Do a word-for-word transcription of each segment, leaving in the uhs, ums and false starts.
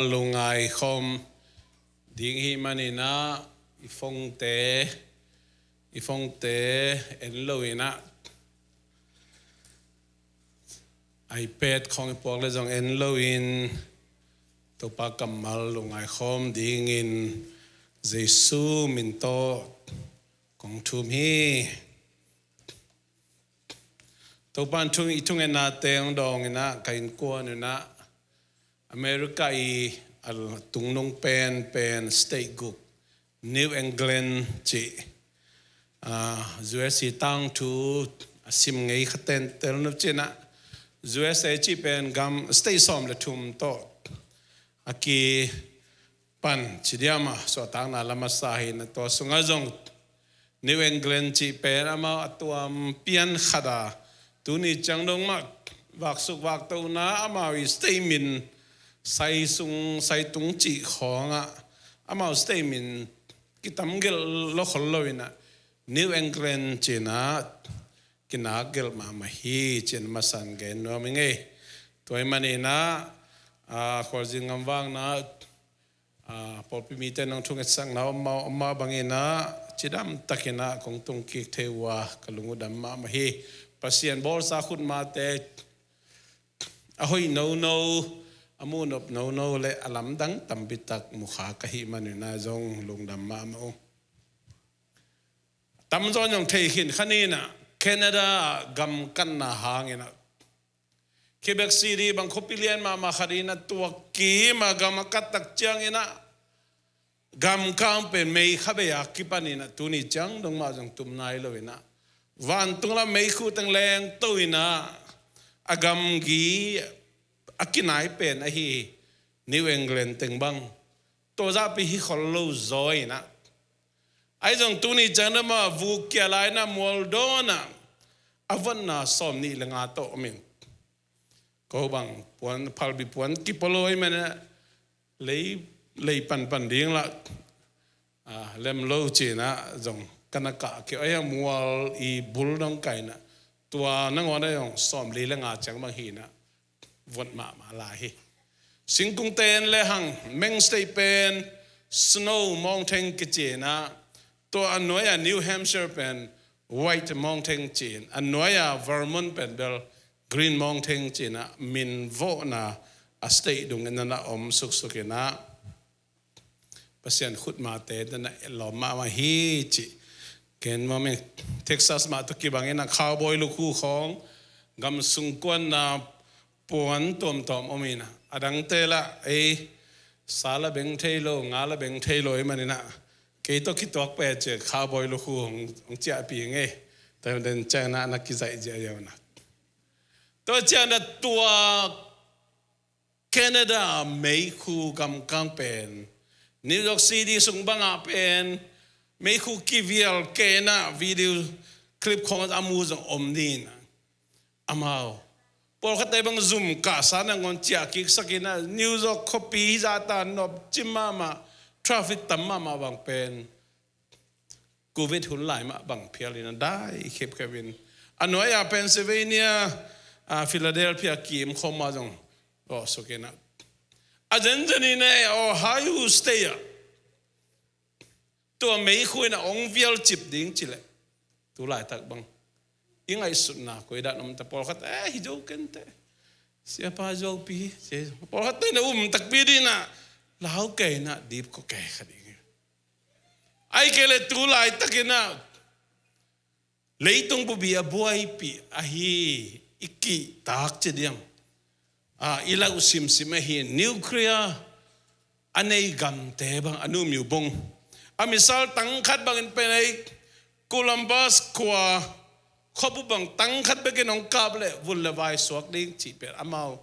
lungngai khawm ding hi maninah i phone-te, i phone-te en lo inah iPad khawng i puak le zong en loin Topa kammal lungngai khawm dingin Jesu min tawh kong thum hi. Topa in thung, i thungetnate hong dawng inah ka innkuan unah America i a tungnung penpen state guk New England cih, ah, U S A tangthu a sim ngei kha tentel nuam cinah U S A cih pen gam state sawm le thum tawh a kipan ci diam a suahtakna la masa hi inah tua sungah zong New England cih pen amau a tuam pian khat a tuni ciang dong mah vaksuk vaktohna amau i state min sai sung sai tung cih khawngah amau state min kitam gelh lo khol lo inah New England cinah kinak gelh mahmah hi cin masan gen nuam i ngei. Tua i maninah, ah, khualzin ngamvakna, ah, pawlpi mite nong thungetsakna om mah, om mah banginah cidam takinah kong tungkik thei uh a ka lung uh dam mahmah hi. Pasian bawlsa khutmate a hoih nono, a muhnop nono le a lamdang tampitak mukha ka hih maninah zong lungdam mahmah uh. Tamzaw in zong thei khin kha ninah Canada ah gam katna hanginah Quebec City bang khuapi lian mahmah khat inah tua kim a gam a kattak cianginah gam kang pen mei kha bei a kipaninah tuni ciang dong mah zong tum nai lo inah vantung lam meikhu teng lengto inah a gamgi a kinai pen ahi New England teng bang tua zahpi hi khol lo zaw inah ahi zong tuni ciang dong mah vuk kia lai inah mual dawnah a votna sawm nih le nga tawh om in ko bang puan phalbi puan kipolo i manah lei, lei panpan ding lah, ah, lem lo cinah zong ka na kah kei a mual i bul dong kainah tua nangawn a zong sawm li le nga ciang bang hinah vot mahmah lai hi. Singkungte en le hang Maine State pen Snow Mountain kicinah tua a nuai a New Hampshire pen White Mountain cin a nuai a Vermont pen bel Green Mountain cinah min vawhna a state dungin na na om suksuk inah Pasian khutmate na na etlawm mahmah hi cih gen mawm ing. Texas mah tawh kibangin a cowboy lukhu khawng gam sungkuanna puan tuamtuam om inah a dangte lah ei sa la beng thei lo, nga la beng thei lo i maninah kei tawh kituak peuh ciah cowboy lukhu hong, hong ciahpih ngei. Tua den cianginah na kizaih ziah ziau inah tua cianginah tua Canada meikhu gamkang pen New York City sung bangah pen meikhu kivial kei inah video clip khawng a mu zong om ni inah amau pawlkhatte bang zum kahsa nangawn ciah kiksak inah New York khuapi hi zahta nop cim mahmah traffic tam mahmah bang pen Covid hun lai mah bang phial inah dai khepkhep in a nuai a Pennsylvania, ah, Philadelphia kim khawm mah zong lawhsuk inah a zenzen inah Ohio State ah tua meikhu inah hong vial cip ding cileh tu laitak bang i ngaihsutna koi dan om ta pawlkhat eh hi zo kente siapa zuaupi hi pawlkhatte na um takpi dinah lau kei inah dip ko kei kha ding hi. Ai kei le tu laitakinah leitung bubi a buaipih ahi i kihtak ci diam, ah, i lauh simsim ahi nuclear a nei gamte bang a numiu bung a missile tangkhat bangin pen ei Columbus khua khuabu bang tangkhat bekin hong kap le vun le vai suak ding cih pen amau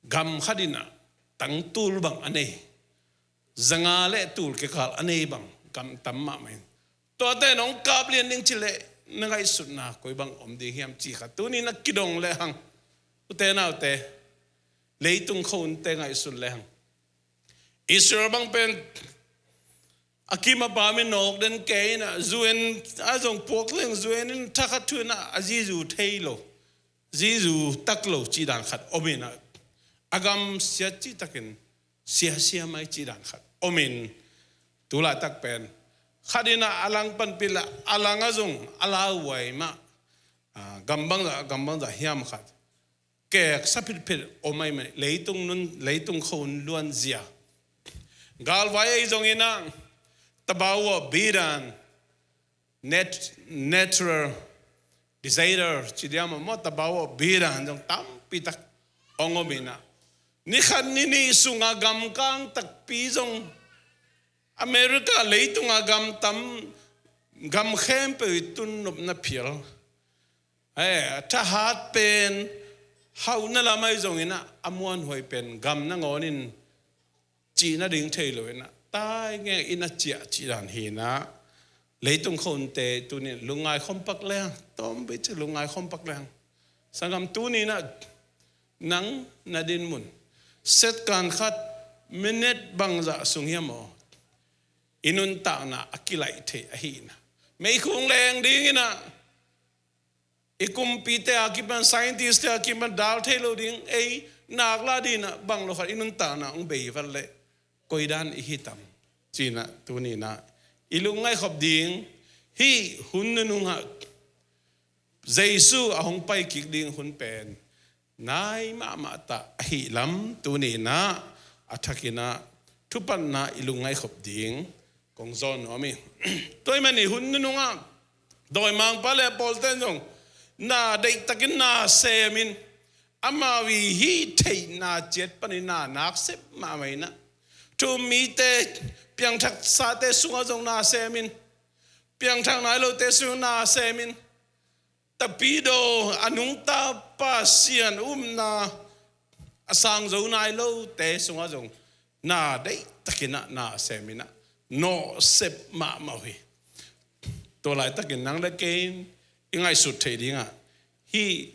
gam khat inah tang tul bang a nei zanga le tul kikal a nei bang gam tam mahmah in tuate nong kap lian ding cileh na ngaihsutna koi bang om ding hiam ci kha tuni na kidong le hang ute naute leitung khonte ngaihsun le hang Israel bang pen a kim a pam in nawk den kei inah U N a zong puak leng U N in thakhat thu inah a zizu thei lo zizu tak lo cih dan khat om inah a gam siat cihtakin siasia mai cih dan khat om in, tu laitak pen khat in ah a lang panpih leh a lang ah zong a lauhuai mah, ah, gam bangzah, gam bangzah hiam khat keksa phitphit om ahih manin leitung nun, leitung khua hun luanzia. Galvai ahi zongin ah, tabau a bidan, nat-, natural disaster ci diam maw, tabau a bidan zong tampi tak hong om in ah, ni khat ni nih sungah gamkang takpi zong, America leitung a gam tam, gam khempeuh i tun nopna phial. Eh, a thahat pen hauhna lam ahi zongin ah, a muanhuai pen gam nangawn in cih nading thei lo in ah, tai ngei in a ciah cih dan hi in ah, leitung khua hunte tuni in lungngai khawm pak leng, tawmvei ci lungngai khawm pak leng. Sanggam, tuni in ah nang na dinmun, second khat, minute bangzah sung hiam aw, i nuntakna a kilaih theih ahi in ah, meikhu hong leng ding in ah, i kumpite a kipan, scientist te a kipan dal thei lo ding, ei nak lah ding in ah bang lo khat i nuntakna hong bei vat leh koi dan i hi tam, ci in ah tuni in ah i lungngaih khop ding, hih hun nunung ah Jesu a hong pai kik ding hun pen nai mahmah ta ahih lam tuni in ah a thak in ah thupatna i lungngaih khop ding kong zawn nuam hi. Tua ahih manin hun nunung ah dawimangpa leh a pawlte'n zong na deihtakin na sem in, amau i hih theihna ciat panin na nak sep mahmah in ah, thu-um mite, piangthaksate sungah zong na sem in, piangthak nai lote sungah na sem in, Tapidaw a nungta Pasian upna a sang zo nai lote sungah zong na deihtakin ah na sem in ah nawhsep mahmah uh hi. Tua laitakin nang leh kei in i ngaihsut theih ding ah, hih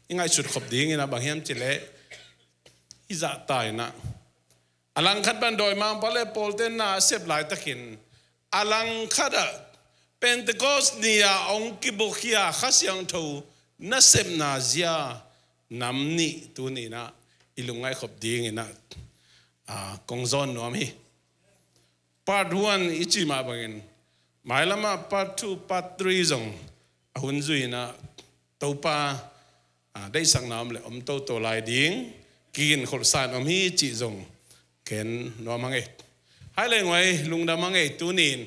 i ngaihsut khop ding in ah bang hiam cih leh, hih zahta in ah, a langkhat bang dawimangpa leh pawlte'n na sep laitakin, a langkhat ah Pentecost ni-a hong kibuakhia Kha Siangtho nasepna zia nam nih tuni in ah i lungngaih khop ding in ah, ah, kong zawn nuam hi. Part one i cih mah bangin, mailam ah part two, part three zong a hun zui in ah, Topa, ah, deihsakna om leh om toto lai ding, kiginkholhsa in om hi cih zong gen nuam hang ei. Hai leh nguai, lungdam hang ei, tuni in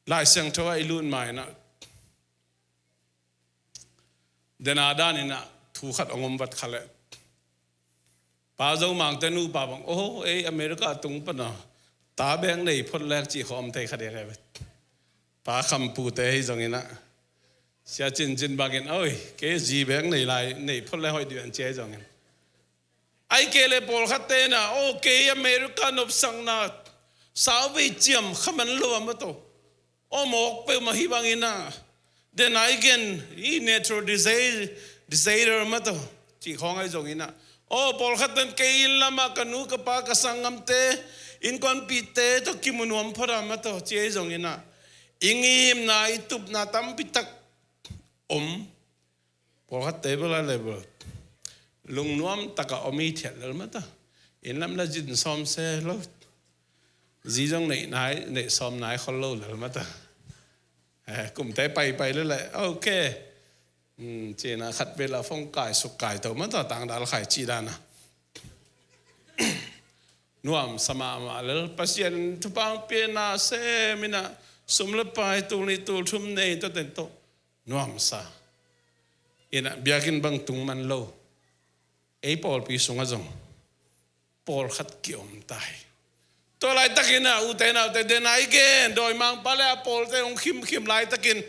Lai Siangtho ah i lut ma in ah, den a dan in ah thu khat hong om vat kha leh, Pa Zo Mang te nupa bang, oh, ei America tung pan a ta bek nei phot leng cih khawng om thei kha ding ei. Pa Kham Pu te hi zongin ah, Sia Cin Cin bangin, oi, kei zi bek nei lai, nei phot leng hoih ding ci hi zongin, ahih kei leh pawlkhatte in ah, oh, kei America nopsakna sauvei ciam kha man lo a, maw taw. Aw, mawk peuhmah hi bangin ah, den a i gen, i natural disa-, disaster, maw taw, cih khawng ahi zongin ah, aw, pawlkhatte'n kei inn lamah ka nu ka pa ka sanggamte, innkuanpihte tawh kimu nuam phot a, maw taw, ci ahi zongin ah, i ngimna i tupna tampi tak om. Pawlkhatte bel a leh bel lungnuam takin om i thiat lel, maw taw. Inn lam la zin sawm se lo. Zi zong neih nai, neih sawm nai khol lo lel, maw taw. Eh, kumte paipai lel leh, ok. Hmm, ci in ah khatvei la phone kai suk kai to, maw taw, tangdal khai cih dan a. Nuamsa mahmah lel, Pasian thupha hong pia in ah sem in ah, sum leh pai tul nih tul thum nei, tua teng tawh nuamsa in ah, biakinn bang tung man lo. Ei pawlpi sungah zong pawlkhat ki-om ta hi. Tua laitakin ah, ute naute, den a i gen, dawimangpa leh a pawlte hong khimkhim laitakin,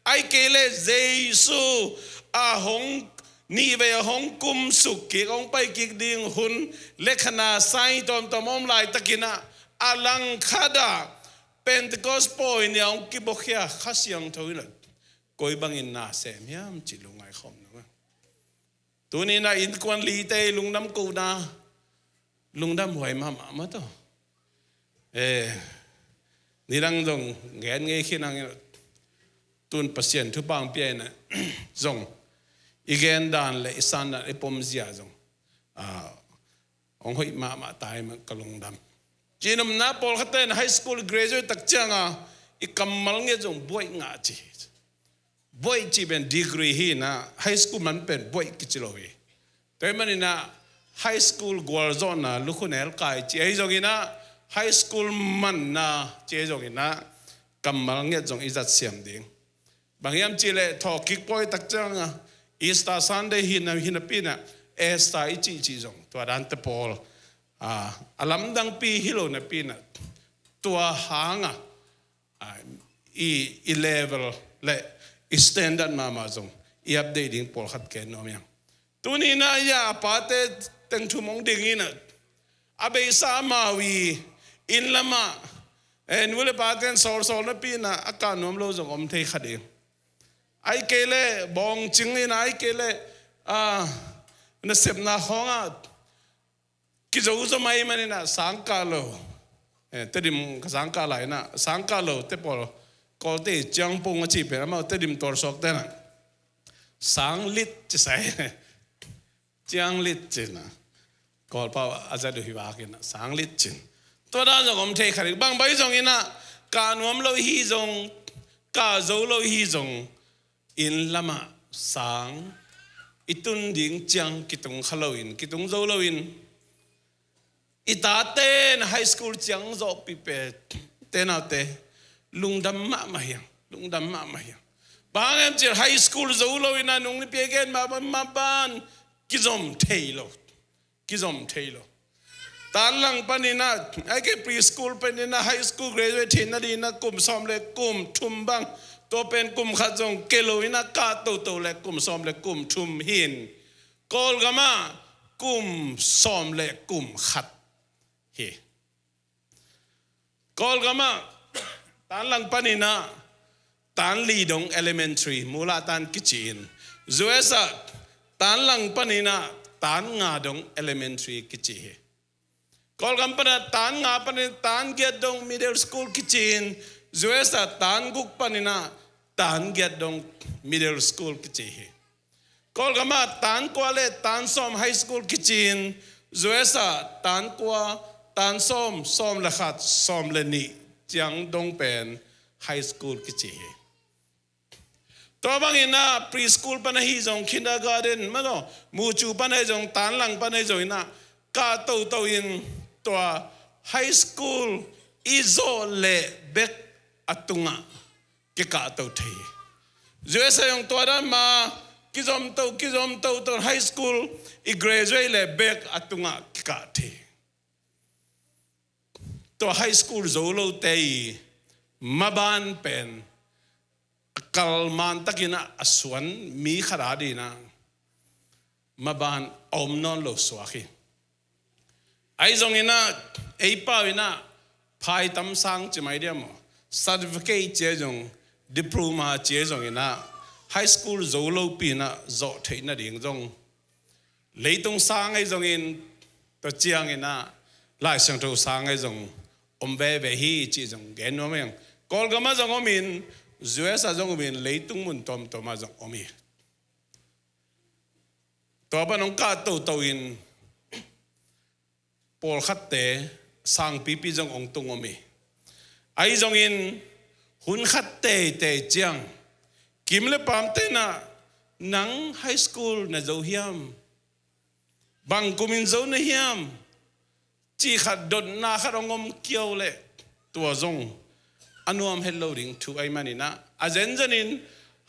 ahih kei leh Jesu a hong, nih vei a hong kumsuk kik, hong pai kik ding hun leh khan a sign tuamtuam om laitakin ah, a langkhat ah Pentecost pawi ni-a hong kibuakhia Kha Siangtho in ah koi bangin na sem hiam cih lungngaih khawm nuam. Tuni in ah innkuan lite i lungdam kohna, lungdam huai mahmah, maw taw. Eh, nidang zong gen ngei khin hang in ah, tun Pasian thupha hong pia in ah, zong i gen dan leh i san dan, i pom zia zong ah, hong hoih mahmah ta hi mah, ka lungdam. Cihnopna, pawlkhatte in high school graduate tak cianga i kammal ngiat zong buaih ngah ci. Buaih cih pen degree hi inah, high school man pen buaih kici lo hi. Tua ahih maninah high school gualzawhna lukhunel kai ci ahi zonginah, high school manna ci ahi zonginah, kammal ngiat zong i zat siam ding. Bang hiam cihleh thawhkik pawi tak cianga Easter Sunday hi na, hi napi inah Esther i cihcih zong tua dante pawl, ah, a lamdangpi hi lo napi inah, tua hanga, ah, i, i level le i standard mahmah zong i update ding pawlkhat ken nuam hiang. Tuni inah a pate teng thum hong ding inah, a beisa amau i inn lamah, eh, nu le paten sawlsawl napi inah a kah nuam lo zong om thei kha ding. Ahih kei leh bawngcing inah, ahih kei leh, ah, nasepna khawngah kizo zaw mai maninah sang kah lo. Eh, Tedim ka sang kah lai inah, sang kah lo te pawl, Kawlte ciangpung a cih pen amau Tedim tualsuak tenah sang lit ci sai. Ciang lit cin a, Kawlpau a zat uh hi vakin a, sang lit cin. Tua dan zong om thei kha ding. Bang bai zonginah kah nuam lo hi zong, kah zo lo hi zong, inn lamah sang i tun ding ciang kitung kha loin, kitung zo loin, i taten high school ciang zawhpih pet te naute, lungdam mahmah hiang, lungdam mahmah hiang. Bang hang hiam cih leh high school zo loinah nung nipi a gen mah ban, mah ban kizom thei lo, kizom thei lo. Tanlang paninah, ahih kei preschool paninah high school graduate theih nadinginah kum sawm le kum thum bang, tua pen kum khat zong kei loinah kah toto le kum sawm le kum thum hi in, Kawlgamah kum sawm le kum khat hi. Kawlgamah tanlang paninah tan li dong elementary, mula tan kici in, U S ah tanlang paninah tan nga dong elementary kici hi. Kawlgam paninah tan nga panin tan giat dong middle school kici in, U S ah tan guk paninah tan giat dong middle school kici hi. Kawlgamah tan kua le tan sawm high school kici in, U S ah tan kua, tan sawm, sawm le khat, sawm le nih ciang dong pen high school kici hi. Tua banginah preschool pan ahi zong, kindergarten mah zong, mucu pan ahi zong, tanlang pan ahi zonginah kah toto in tua high school i zawh leh bek a tungah kikahto thei hi. U S ah zong tua dan mah, kizomto, kizomto, tua high school i graduate leh bek a tungah kikah thei hi. Tua high school zo lote i maban pen a kalman takinah a suan mi khat adinginah maban a om nawn lo suak hi. Ahi zonginah ei pau inah phaitam sang ci mai dia maw, certificate ci ahi zong, diploma ci ahi zonginah high school zo lopi inah zawh theih nading zong, leitung sang ahi zongin, tua cianginah Lai Siangtho sang ahi zong om veve hi cih zong gen nuam ing. Kawlgamah zong omin, U S ah zong omin, leitung mun tuamtuamah zong om hi. Tua pan hong kah toto in pawlkhatte sangpipi zong hong tung om hi. Ahi zongin hun khat teitei ciang kim le pamte inah, "Nang high school na zo hiam? Bang kumin zo na hiam?" cih khat, dotna khat hong om kiau leh, tua zong a nuam het lo ding thu ahi maninah, a zenzenin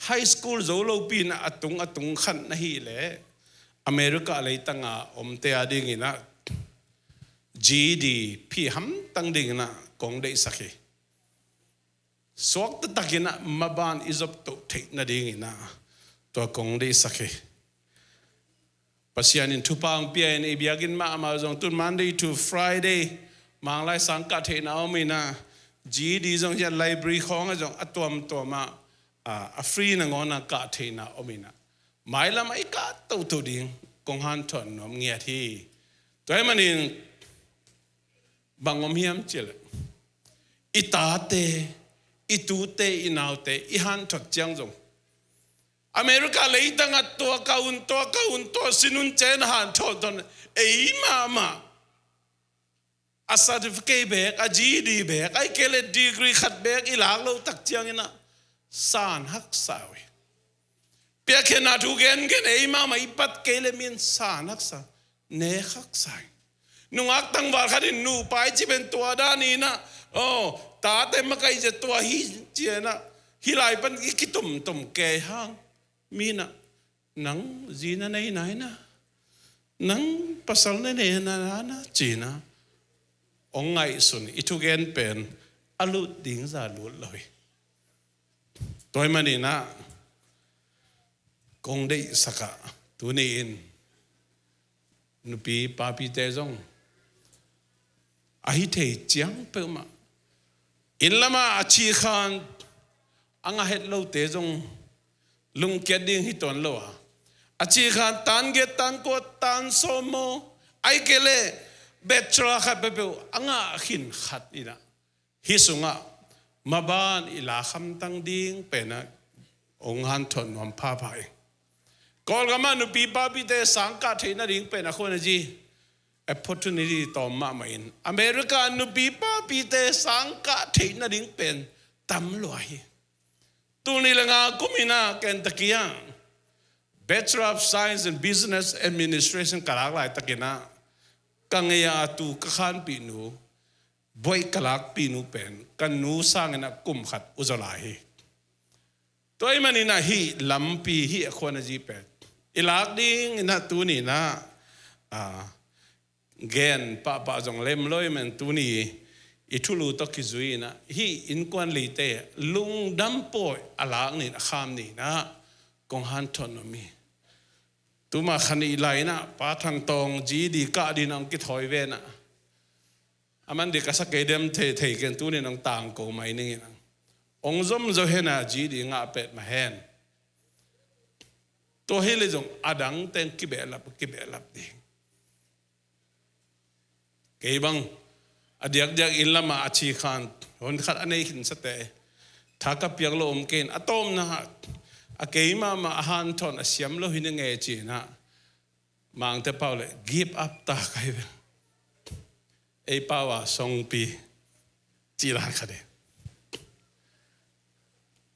high school zo lopi inah a tung a tung khat na hih leh, America leitanga omte adinginah G E D phi hamtang dinginah kong deihsak hi. Suakta takinah maban i zoptoh theih nadinginah tua kong deihsak hi. Pasian in thupha hong pia in, i biakinn mah amau zong tun Monday to Friday Manglai sang kah theihna om inah, G E D zong hiah library khawngah zong a tuamtuamah, a, a free nangawnah kah theihna om inah, mailamah i kah toto ding kong hanthawn nuam ngiat hi. Tua ahih manin bang om hiam cih leh, i tate, i tute, i naute i hanthot ciang zong America leitangah tua ka un, tua ka un, tua sin un ci-in a hanthawn tawn ei mahmah a certificate beek, a G E D beek, ahih kei leh degree khat beek i lak loh tak ciangin ah san haksa uh hi. Piakkhiatna thu gengen ei mahmah i pat kei leh mi in san haksa, nek haksa hi. Nungak tangval khat in nupa i cih pen tua dan in ah, aw, tate makaih zia tua hi ci-in ah, hih lai pan i kitumtum kei hang, mi in ah nang zi na nei nai na, nang pasal na nei nai na ci-in ah hong ngaihsun, i thugen pen a lut ding zah lut lo hi. Tua ahih manin ah kong deihsak ah tuni-in nupi papite zong a hi thei ciang peuhmah, inn lamah a cikhang a ngah het lote zong lungkiat ding hi tuan lo a, a cikhang tan giat, tan kua, tan sawm maw, ahih kei leh bachelor khat peuhpeuh a ngah khin khat in ah, hih sungah maban i lak hamtang ding pen ah hong hanthawn nuam phapha hi. Kawlgam ah nupi papite sang kah theih nading pen a khuan a zi opportunity tawm mahmah in, America nupi papite sang kah theih nading pen tam lua hi. Tul nih le nga kum in ah Kentucky ah Bachelor of Science in Business Administration ka lak laitakin ah, ka ngei a tu ka khanpih nu, buaih ka lakpih nu pen ka nu sangin ah kum khat uzaw lai hi. Tua ahih manin ah hih lampi, hih a khuan a zi pen i lak dingin ah tuni-in ah, ah, gen pahpah zong lem lo ahih man tuni i thulu tawh kizui-in ah hih innkuan lite lungdam pawi a lak ni-in, a kham ni-in ah kong hanthawn nuam hi. Tuma kha nih lai-in ah Pa Thang Tawng G E D kah dingin ah hong kithawi ve-in ah, a man ding ka sa kei dem, thei thei kei, tuni-in hong tangko mai ning in ah, hong zom zo hen a, G E D ngah pet mah hen. Tua hi leh zong a dang teng kibehlap, kibehlap ding. Kei bang a diakdiak inn lamah a cikhang hun khat a nei khinsate tha ka piak lo om kei in, a tawpna ah a kei mahmah a hanthawn a siam lo hi ning e ci-in ah, Mangte pau leh give up ta ka hi ve. Ei pau a songpi cih lai khat hi.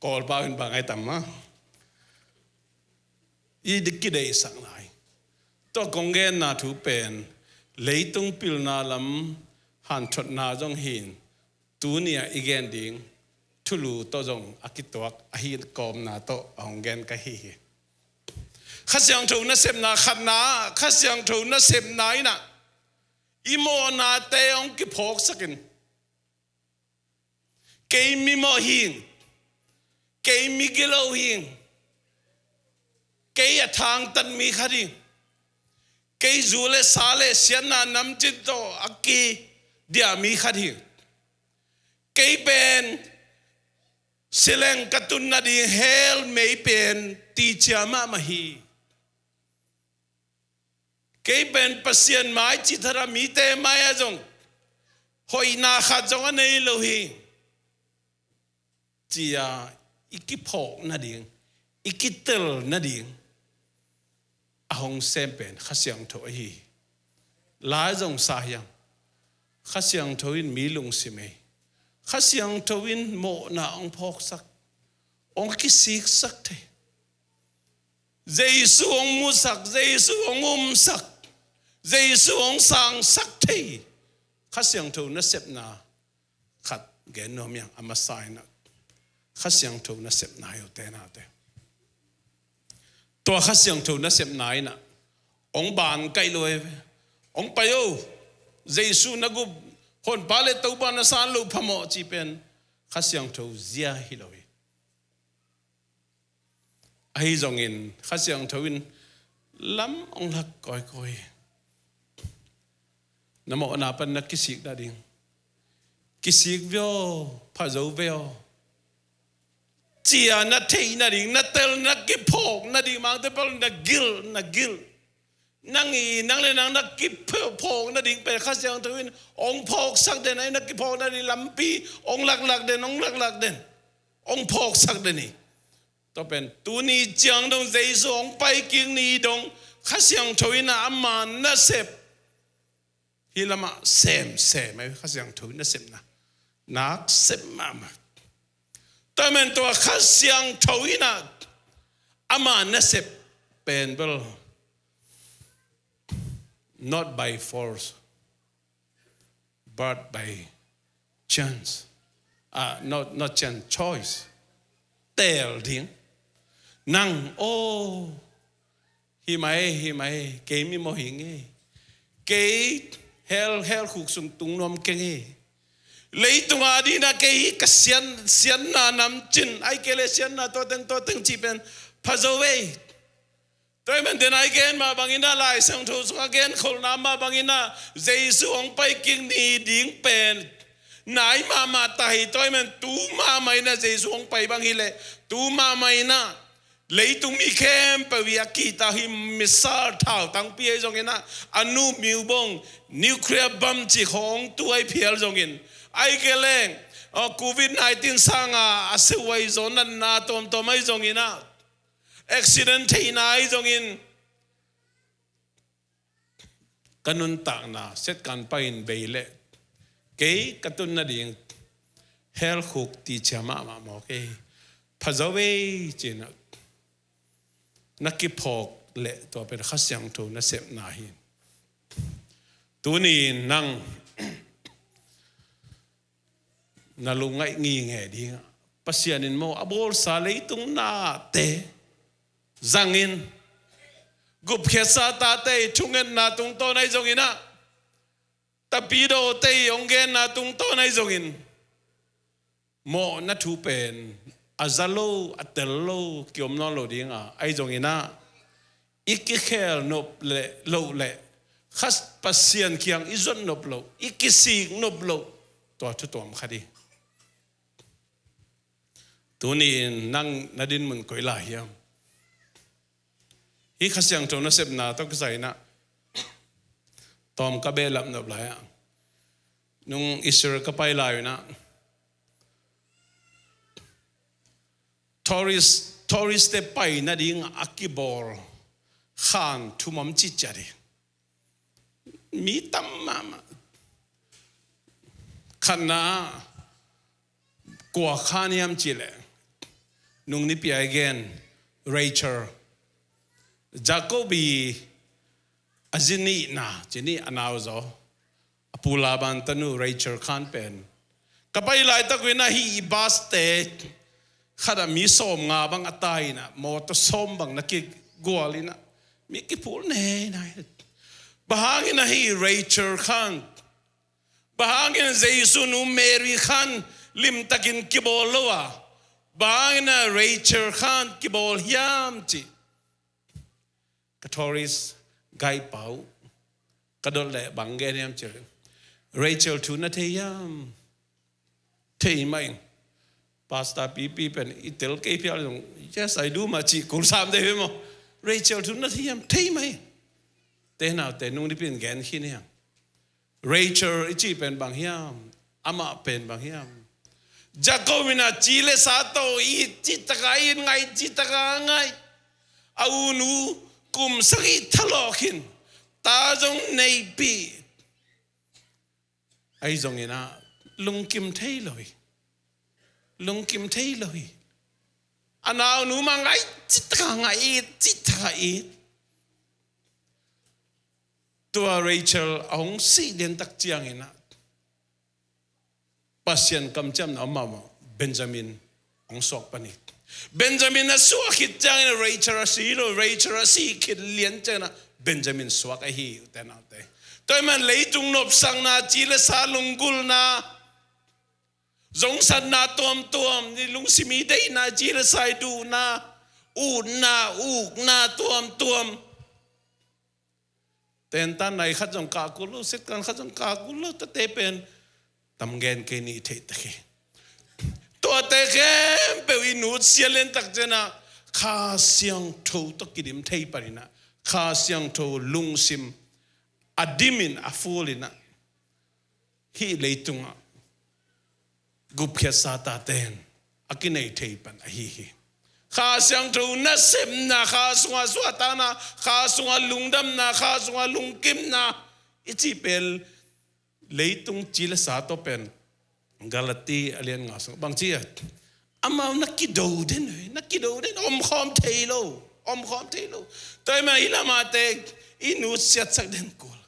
Kawl pau in bang ai tam mah, i kideihsak lai. Tua kong genna thu pen leitung pilna lam hanthotna zong hi-in, tuni-a i gen ding thulu tawh zong a kituak ahi, kawmna tawh a hong gen ka hi hi. Kha Siangtho nasepna khatna, Kha Siangtho nasepna in ah i mawhnate hong kiphawksak in, kei mimawh hi ing, kei migilo hi ing, kei a thangtat mi khat hi ing, kei zu le sa le siatna namcin tawh a kidiah mi khat hi ing, kei pen sileng ka tun nading hell mei pen ticia mahmah hi. Kei pen Pasian mai cithara mite mai-ah zong hoihna khat zong a nei lo hi, ci-a i kiphawk nading, i kitel nading a hong sem pen Kha Siangtho ahi hi. Lai zong sa hiam, Kha Siangtho in mi lungsim ei. Kha Siangtho in mawhna hong phawksak, hong kisiksak thei. Jesu hong musak, Jesu hong umsak, Jesu hong sangsak thei. Kha Siangtho nasepna khat gen nuam hiam, a masa in ah Kha Siangtho nasepna hi, ute naute. Tua Kha Siangtho nasepna in ah hong ban kaih lo hi ve. Hong pai o, Jesu na gup, Honpa le Topa na san loh phamawh cih pen Kha Siangtho zia hi lo hi. Ahi zongin Kha Siangtho in lam hong lak kawikawi. Na mawhna pan na kisik nading, kisik ve aw, pha zo ve aw, ci-a na theih nading, na tel, na kiphawk nading, Mangte pau leh na gilh, na gilh. Nang i, nang le nang na kiphawk nading pen Kha Siangtho in hong phawksak den ahi, na kiphawk nading lampi hong laklak den, hong laklak den, hong phawksak den hi. Tua pen tuni ciang dong Jesu hong pai kik ni dong Kha Siangtho in ah ama nasep hih lamah semsem ahi. Kha Siangtho in nasepna nak sem mahmah. Tua man tua Kha Siangtho in ah ama nasep pen bel not by force but by chance. Ah, not, not chance, choice. Teel ding. Nang, oh, hi mai, hi mai, kei mi mawh hi nge. Kei hell, hell khuk sung tung nuam keng e. Leitung a dingin ah kei hi ka sian, sianna namcin, ai kei le sianna tuateng, tuateng cih pen pha zo ve. Tua ahih manin ah i gen mah bangin ah, Lai Siangtho sungah genkholhna mah bangin ah, Jesu hong pai kik ni ding pen nai mahmah ta hi. Tua ahih manin tu mahmah in ah Jesu hong pai bang hi leh, tu mahmah in ah leitung mi khempeuh i a kihta hi, missile thautangpi ahi zongin ah, a nu miubong, nuclear bomb cih khawng tu ahi phial zongin, ai kei leng, oh, covid nineteen sanga a seu ahi zaw natna tuamtuam ahi zongin ah, accident theihna ahi zongin, ka nuntakna setkan pai in bei leh kei ka tun nading hell khuk ti cia mahmah maw kei, pha zo vei ci-in ah na kiphawk leh tua pen Kha Siangtho nasepna hi. Tuni-in nang na lungngaih nginge dingah, Pasian in maw a bawlsa leitung nate zangin, gupkhiatsa tate thungetna tungtawn ahi zongin ah, tapidaw te hong genna tungtawn ahi zongin, mawhna thu pen a za lo, a tel lo, kiom nawn lo dingah, ahi zongin ah i kikhel nop leh, loh leh, Kha Pasian kiang i zot nop loh, i kisik nop loh, tua thu tuam khat hi. Tuni-in nang na dinmun koi lai hiam? Hih Kha Siangtho nasepna tawh kisai-in ah tawm ka behlap nop lai ah, nung Israel ka pai lai-in ah, tourist, tourist te pai nading a kibawl khan thum om cihciat hi. Mi tam mahmah. Khatna, kua khan hiam cih leh, nung nipi a i gen, Rachel, Jacob i a zi nihna, ci ni, a nau zaw, a pu Laban tanu Rachel khan pen, ka pai laitak uh in ah hih i bus te khat ah mi sawmnga bang a tai in ah, mawtaw sawm bang na kigual in ah, mi kiphul nei nai. Bang hangin ah hih Rachel khan, bang hangin Jesu nu Mary khan limtakin kibawl lo a, bang hangin ah Rachel khan kibawl hiam cih ka tourist guide pa uh ka dot leh bang gen hiam cih leh, Rachel thu na thei hiam? Thei mah ing. Pastor pipi pen i tel kei phial zong, "Yes, I do," mah cih kul sam dei ve maw. Rachel thu na thei hiam? Thei mah ing. Te naute, nung nipi in gen khin hiam? Rachel i cih pen bang hiam? Amah pen bang hiam? Jacob in ah ci le sa tawh it cih tak a it, ngai cih tak a ngai. A u nu kum sagih thalawh khin, ta zong neihpih. Ahi zongin ah lungkim thei lo hi. Lungkim thei lo hi. A naunu mah ngai cih tak a ngai, it cih tak a it. Tua Rachel a hong sih liantak ciangin ah, Pasian kamciamna om mahmah, Benjamin hong suak pan hi. Benjamin a suak khit ciangin ah Rachel a si lo, Rachel a sih khit lian ciangin ah Benjamin suak ahi hi, ute naute. Tua ahih man leitung nopsakna, ci le sa lunggulhna, zongsatna tuamtuam, i lungsim i deihna, ci le sa i duhna, utna, ukna tuamtuam. Tentan nai khat zong kah kul lo, setkan khat zong kah kul lo, tate pen tam gen kei ni, i theih tak hi. Tuate khempeuh i nutsia liantak ciangin ah Kha Siangtho tawh kidim thei panin ah, Kha Siangtho lungsim a dimin a fulin ah, hih leitungah gupkhiatsa taten a kinei thei pan ahi hi. Kha Siangtho nasepna, kha sunga suahtakna, kha sunga lungdamna, kha sunga lungkimna i cih pen leitung ci le sa tawh pen Galati a lian nga sung bang ci a, amau na kido den, na kido den, omkhawm thei lo, omkhawm thei lo. Tua ahih manin hih lamah te i nusiatsak den kul,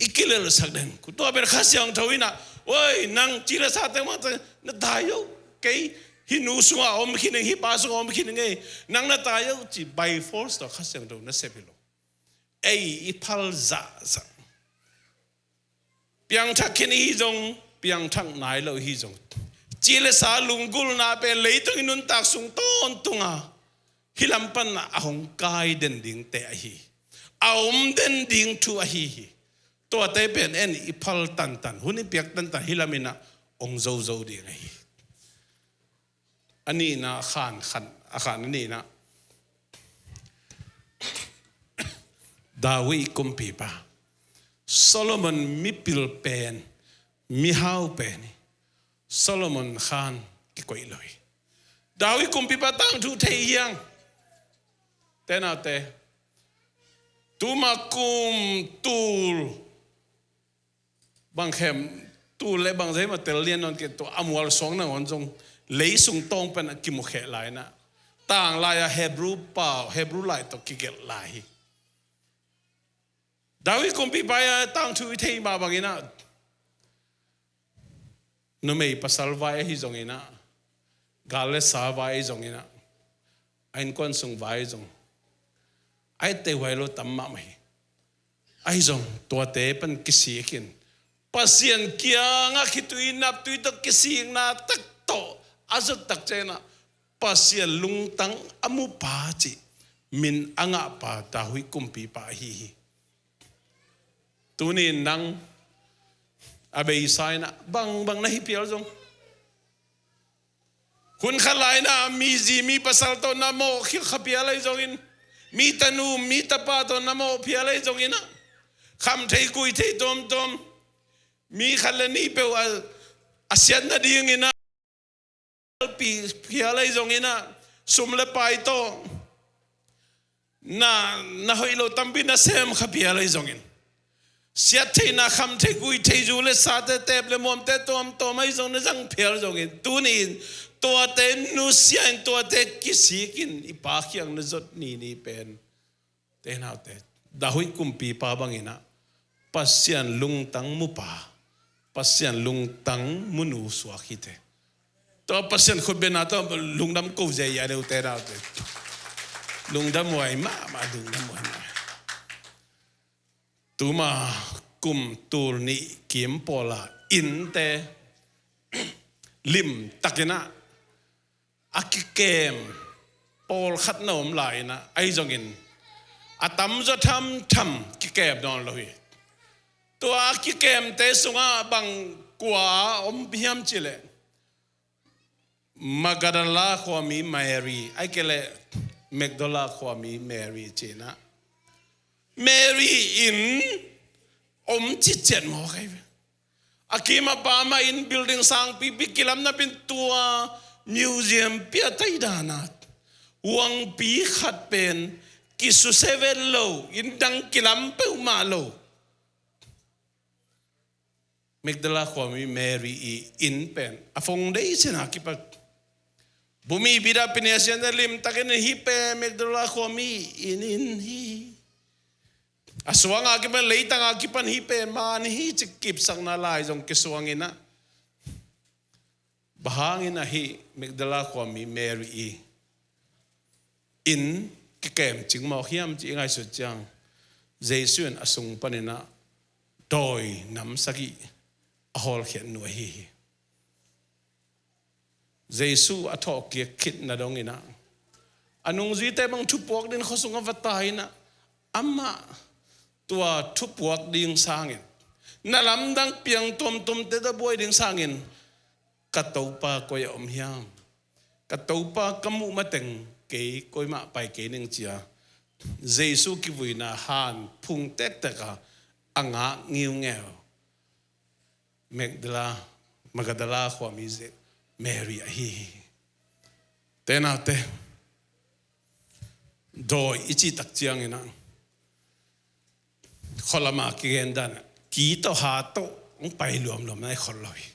i kilelsak den kul. Tua pen Kha Siangtho in ah, oi, nang ci le sa teng mah na tai lo, kei hih nu sungah om khin ing, hih pa sungah om khin ing ei, nang na tai lo ci by force tawh Kha Siangtho nasep hi lo. Ei i phal zahzah, piangthak khin i hi zong, piangthak nai lo i hi zong, ci le sa lunggulhna pen leitung i nuntak sung tawntunga hih lam pan a hong kai den dingte ahi hi. A om den ding thu ahi hi. Tuate pen en i phal tantan, hun i piak tantan hih lam in ah hong zozo ding ahi hi. A nihna, a khan, khan, a khan a nihna, David kumpipa, Solomon mipil pen, mihau pen hi. Solomon khan kikoih lo hi. David kumpipa tangthu thei hi hang. Te naute, tuma kum tul bang khem, tul le bang zei mah tel lian nawn kei, tua a mual suang nangawn zong lei sung tawng pan a kimukheh lai in ah, tanglai a Hebrew pau, Hebrew lai tawh kigelh lai hi. David kumpipa i a tangthu i theih mah bangin ah, numei pasal vai ahi zongin ah, gal le sa vai ahi zongin ah, a innkuan sung vai ahi zong, a etteh huai lo tam mahmah hi. Ahi zong tuate pan kisik in, Pasian kiangah khitui naptui tawh kisikna tak tawh a zot tak ciangin ah, Pasian lungtang a mupa cih min a ngahpa David kumpipa ahi hi. Tuni-in nang a beisa in ah bangbang na hi phial zong, hun khat lai in ah mi zi mi pasal tawh na mawh kha phial ahi zongin, mi tanu mi tapa tawh na mawh phial ahi zongin ah, kham thei kui thei tuamtuam, mi khat le nih peuh a, a siat nadingin ah pi phial ahi zongin ah, sum le pai tawh na, na hoih lo tampi na sem kha phial ahi zongin, siat theihna, kham thei, gui thei, zu le sate, teep le muamte tuamtuam ahi zong na zang phial zongin, tuni-in tuate nusia in, tuate kisik in i Pa kiang na zot nini pen te naute, David kumpipa bangin ah Pasian lungtang mupa, Pasian lungtang munu suak hi te. Tua Pasian khutbetna tawh lungdam ko zia a deu te naute. Lungdam huai mahmah, lungdam huai mahmah. Tuma kum tul nih kim pawla innte limtakin ah a kikem pawlkhat na om lai in ah, ahi zongin a tamzaw thamtham kikem nawn lo hi. Tua a kikemte sungah bang kua om hiam cih leh, Magdala khuami Mary, ahih kei leh Magdala khuami Mary ci-in ah, Mary in om citciat mawk ahi ve. A kim a pam a inn building sangpipi kilam napi-in tua museum piatai dan a, huangpi khat pen kisusia vet lo, inn dang kilam peuhmah lo. Magdala khuami Mary i inn pen a foundation a kipan, bumi bida pinia sian limtakin hih pen Magdala khuami inn, inn hi. A suang a kipan, leitang a kipan hih pen man hi ci kipsakna lai zong kisuang in ah, bang hangin ahi Magdala khuami Mary i inn kikem cing mawk hiam ci i ngaihsut ciang, Jesu in a sung panin ah dawi nam sagih a hawlkhiat nu ahi hi. Jesu a thawhkik khitna dongin ah, a nungzuite bang thupuak dingin khuasung a va tai in ah, amah tua thupuak ding sangin, na lamdang piang tuamtuamte tawh buai ding sangin, ka Topa koi ah om hiam? Ka Topa ka muh mateng kei koi mah pai kei ning ci-a, Jesu kivuina han phung tektek a, a ngak ngiungeu Magdala, Magdala khuami Mary ahi hi. Te naute, dawi i cih tak ciangin ah, khualama kigen dan ah, ki tawh ha tawh hong pai luamluam nai khol lo hi.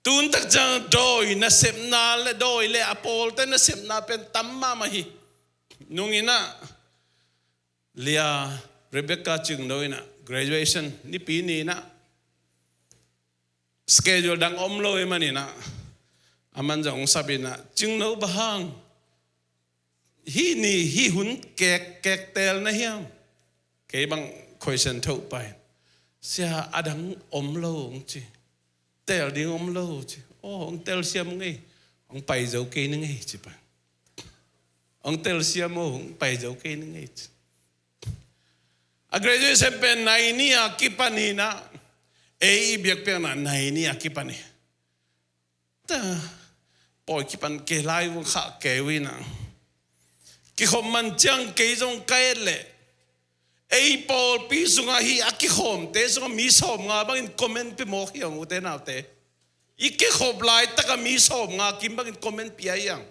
Tun tak ciang dawi nasepna le dawi le a pawlte nasepna pen tam mahmah hi. Nungin ah Lia, Rebecca Cingno in ah graduation nipi ni in ah schedule dang om lo ahih manin ah, aman zong sap in ah, Cingno, bang hang hih ni hih hun kek kek teel na hiam? Kei bang question tho pai. Sia, a dang om lo, hong ci. Teel ding om lo, ci. Aw, hong telsiam ung ei. Hong pai zo kei ning ei, ci pai. Hong telsiam o, hong pai zo kei ning ei, ci. A graduation pen nai ni a kipan hi in ah, ei i biakpiakna nai ni a kipan hi. Ta, pawi kipan kei lai vung khah kei uh in ah, kikhop man ciang kei zong ka et leh, ei pawlpi sungah hih a kikhawmte sungah mi sawmnga bangin comment pia mawk hi hang, ute naute. I kikhop laitakah mi sawmnga kim bangin comment pia hi hang.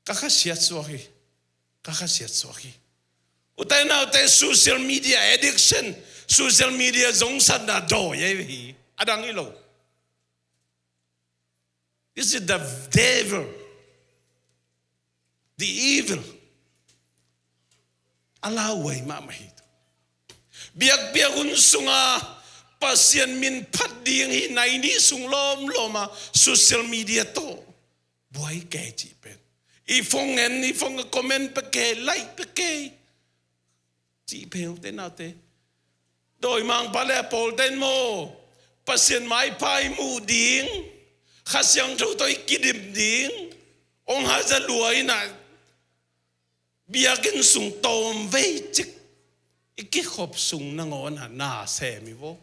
Ka khasiat suak hi. Ka khasiat suak hi. Ute naute, social media addiction, social media zongsatna dawi ahi hi. A dang hi lo. This is the devil, the evil. A lauhuai mahmah hi. Biakpiak hun sungah Pasian min phat ding hi, nai ni sung lawmlawm ah social media tawh buai kei cih pen. I phone en, i phone ah comment pia kei, like pia kei cih pen, ute naute. Dawimangpa le a pawlte in maw, Pasian maipha i muh ding, Kha Siangtho tawh i kidim ding hong haza lua in ah, biakinn sung tawmvei cik i kikhop sung nangawn ah na sem hi vo.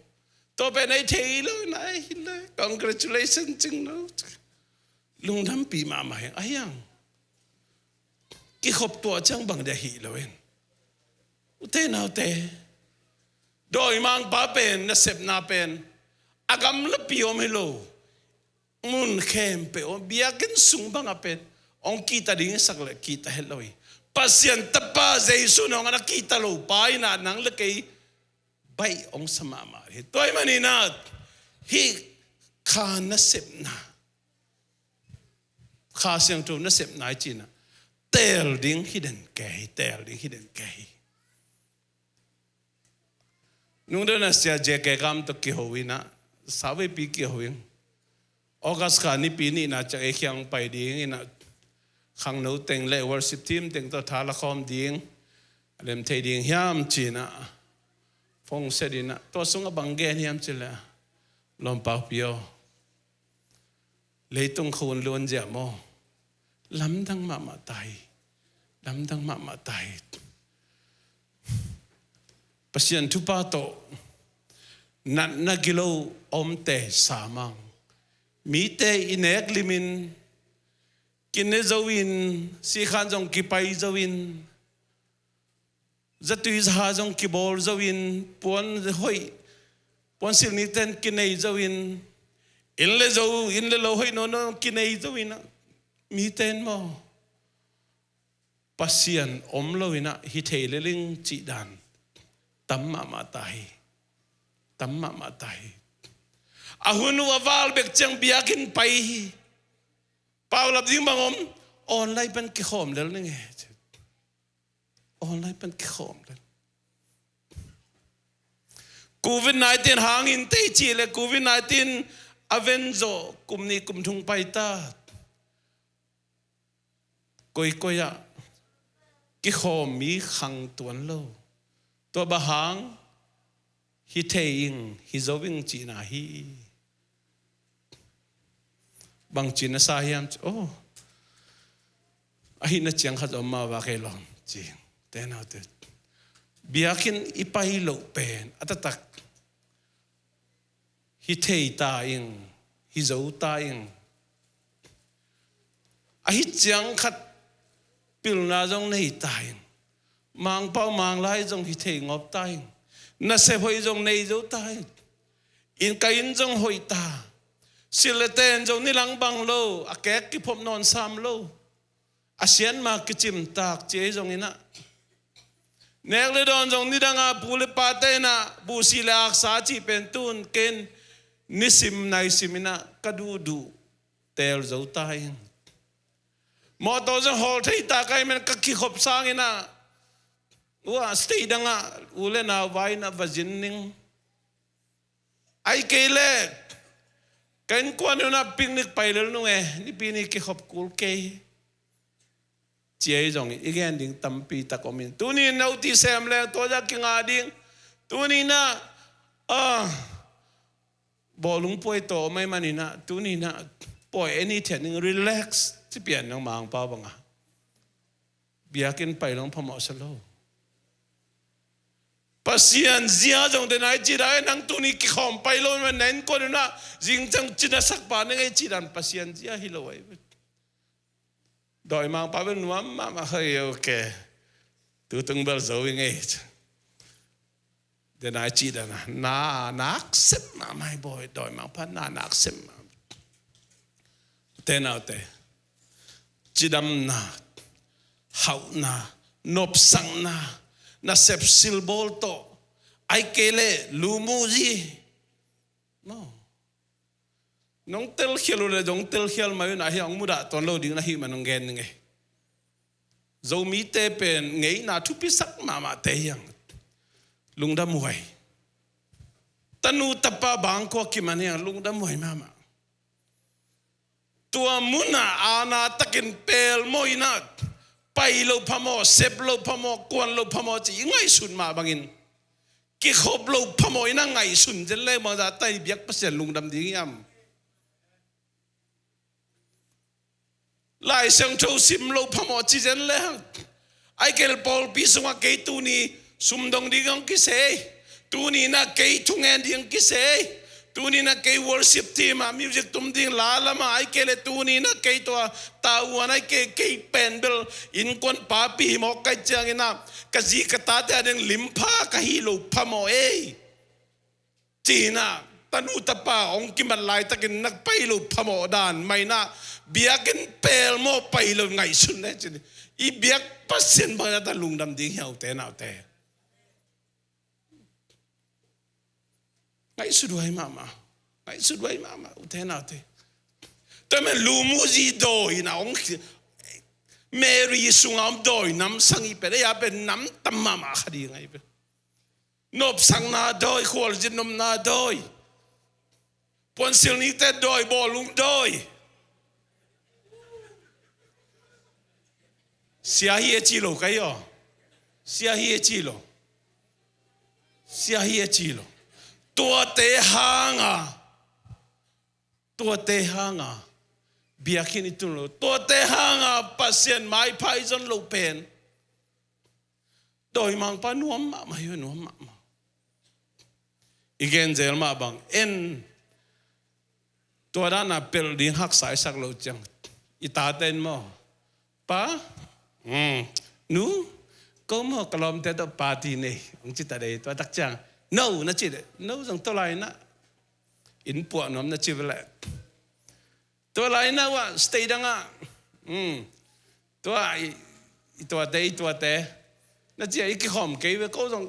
Tua pen ei thei lo, na ei hi lo. Congratulations, Cingno. Lungdampih mahmah hi hang. Kikhop tuah ciang bang dia hi lo in. Ute naute, dawimangpa pen, nasepna pen a gamlapi om hi lo. Mun khempeuh, biakinn sung bangah pen hong kihta ding i sak leh kihta het lo hi. Pasian Tapa Jesu in hong a na kihta lo pa in ah, nang le kei baih hong sa mahmah hi. Tua ahih manin ah, hih Kha nasepna, Kha Siangtho nasepna i cih in ah, teel ding hi den kei hi, teel ding hi den kei hi. Nungdeuh in ah Sia J K Kam tawh kiho in ah, savepi kiho in, August kha nipi nihna ciang ei kiang pai ding in ah, khangno teng le worship team teng tawh tha la khawm ding, a lem thei ding hiam ci in ah phone set in ah, tua sungah bang gen hiam cih leh, Lawmpapi aw, leitung khua luanzia maw, lamdang mahmah ta hi. Lamdang mahmah ta hi. Pasian thupha tawh natna gilo omte sa mang. Mite i nek limin, kine zo in, sikhan zong kipai zo in, zatui zaha zong kibawl zo in, puan hoih, puansilh nikten kinei zo in, inn le zo, inn le lo hoih nawn nawn kinei zo in ah, mite in maw, Pasian om lo in ah hi thei lel ing cih dan tam mahmah ta hi. Tam mahmah ta hi. A hun uh a val bek ciang biakinn pai hi. Paulap ding bang om, online pen kikhawm lel ning e. Online pen kikhawm lel. Covid nineteen hangin tei cih leh Covid nineteen a ven zawh kum nih kum thum pai ta. Koikoi ah kikhawm mi khang tuan lo. Tua bang hang hi thei ing, hi zo ing cihna hi. Bangci na sa hiam ci, oh, a hihna ciang khat om mah va kei lawm ci. Te naute, biakinn i pai loh pen a taktak hi thei ta ing, hi zo ta ing. A hih ciang khat pilna zong nei ta ing. Mangpau manglai zong hi thei ngop ta ing. Nasep hoih zong nei zo ta ing. Inn ka inn zong hoih ta. Silh le ten zong nilang bang lo, a kek kiphop nawn sam lo. A siatma kicimtak ci ei zong inah. Nek le dawn zong nidanga pu le pate inah buhsi le aksa cih pen tun ken nisim naisim inah ka duhduh teel zo ta ing. Mawtaw zong hawl thei ta ka hih man ka kikhop sang inah. Ua state dangah u le nau vai inah va zin ning. Ai kei leh ka innkuan unah picnic pai lel nung e, nipi ni kikhop kul kei. Ci ei zong i gen ding tampi tak om in. Tuni in no ti sem leng tua zah kinga ding. Tuni inah ah, bawlung puai tawh om ei man inah. Tuni inah puai ei ni thian ding, relax ci pian nang mangpa bangah. Biakinn pai lo phamawh sa lo. Pasian zia zong den ai ci dan nang tuni kikhawm pai lo man na innkuan unah zingcang cina sakpa na ngei ci dan Pasian zia hi lo ai. Dawimangpa bel nuam mahmah hoi, ok. Tutung bel zo i ngei. Den ai ci dan a na naksem mahmah hi bawi, dawimangpa na naksem mahmah. Te naute, cidamna, hauhna, nopsakna, nasep silbawl tawh, ai kei leh lumuhzi. No. Nong telkhial uh le zong telkhial mai unah hi a hong mudah tuan lo ding na hih man hong gen ning ei. Zomite pen ngeina thupisak mahmahte hiang. Lungdam huai. Tanu tapa bangkua kiman hiang lungdam huai mahmah. Tua munah aana takin pelmawh inah pai lo phamawh, sep lo phamawh, kuan lo phamawh ci i ngaihsun mah bangin kikhop lo phamawh inah ngaihsun zen leng bangzah ta i biak Pasian lungdam ding hiam? Lai Siangtho sim lo phamawh ci zen leng, ai kei leh pawlpi sungah kei tuni sumdong ding hong kisei, tuni inah kei thungen ding hong kisei, tuni inah kei worship team ah music tum ding, la lamah ai kei leh tuni inah kei tua tavuan ai kei, kei pen bel innkuan papi hi mawk kai ciang inah ka zi ka tate a ding limpha ka hi lo phamawh ei. Ci inah tanu tapa hong kimat laitakin na pai lo phamawh dan mah inah biakinn pelmawh pai lo ngaihsun le cin i biak Pasian bang inah ta lungdam ding hiau te naute. Ngaihsut huai mahmah. Ngaihsut huai mahmah ute naute. Tua men lumuhzi dawi inah hong Mary sungah om dawi nam sang i pen ei a pen nam tam mahmah kha ding ai pen. Nopsakna dawi, khualzin nopna dawi, puansilh nikte dawi, bawlung dawi. Sia hi e ci lo kai aw. Sia hi e ci lo. Sia hi e ci lo. Tuate hanga, tuate hanga biakinn i tun lo, tuate hanga Pasian maipha i zon lo pen. Dawimangpa nuam mahmah hi, nuam mahmah. I gen zel mah bang en, tua dana pelh ding haksa i sak lo ciang i tate in maw, pa, nu, ko maw ka lawmte tawh party nei hong ci ta dei, tua tak ciang no na ci dei, no zong tua lai inah inn puah nuam na ci ve leh. Tua lai inah ua state dangah, tua i tuate, i tuate na ci a i kikhawm kei ve, ko zong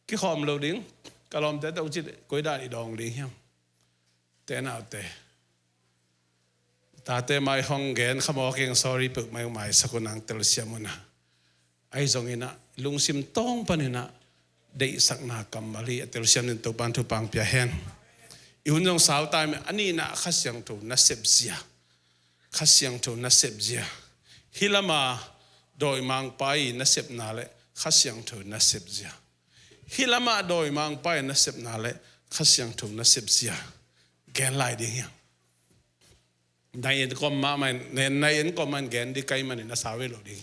kikhawm lo ding, ka lawmte tawh ci dei, koi dan i dawng ding hiam? Te naute, tate mai hong gen kha mawk ing, sorry peuhmah ing, maisak un ang telsiam un a. Ahi zong inah lungsim tawng pan inah deihsakna kammal hi a, telsiam in Topan thupha pia hen. I hun zong sau ta hi mah, a nihna Kha Siangtho nasep zia. Kha Siangtho nasep zia. Hih lama dawimangpa i nasepna le Kha Siangtho nasep zia. Hih lama dawimangpa i nasepna le Kha Siangtho nasep zia. Gen lai ding hiam? Nai en kawm mahmah in, nai en kawm mahmah in gen ding kai manin a sau ve lo ding.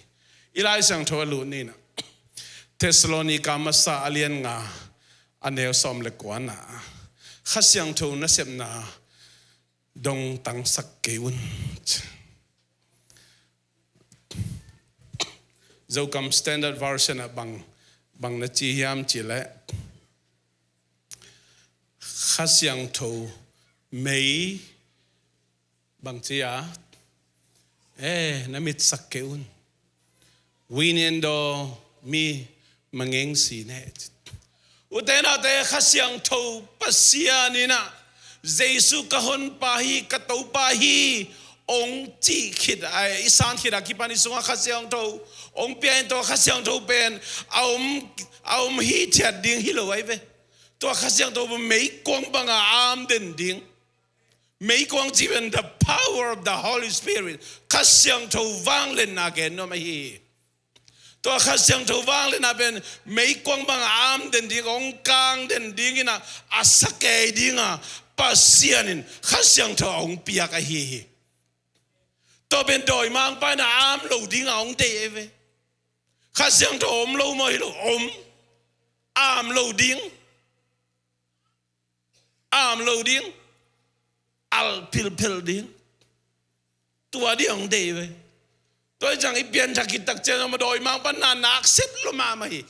I Lai Siangtho a lut ni inah, Thessalonica masa a lian nga a neu sawm le kuana, Kha Siangtho nasepna dong tangsak kei un. Zokam Standard Version ah bang, bang na ci hiam cih leh, Kha Siangtho Mei bang ci a, eh, na mitsak kei un. Winiendo mi mangengsi ne. Ute naute, Kha Siangtho Pasian in ah Jesu ka honpa hi, ka Topa hi, ong cih khit a, i san khit a kipan i sungah Kha Siangtho ong pia in, tua Kha Siangtho pen a om, a om hithiat ding hi lo ahi ve. Tua Kha Siangtho pen meikuang bangah a am den ding. Meikuang cih pen the power of the Holy Spirit, Kha Siangtho vangliatna gen nuam ahi hi. Tua Kha Siangtho vangliatna pen meikuang bangah a am den ding, ong kang den ding in ah, a sa kei ding a Pasian in Kha Siangtho ong piak ahi hi. Tua pen dawimangpa in ah a am lo ding a ong deih ahi ve. Kha Siangtho om lo maw? Hi lo, om. A am lo ding. Al philphel ding. Tua ding ong deih ve. Tua hi ciang i pianthak khit tak ciang a dawimangpa na nak sep lo mahmah hi.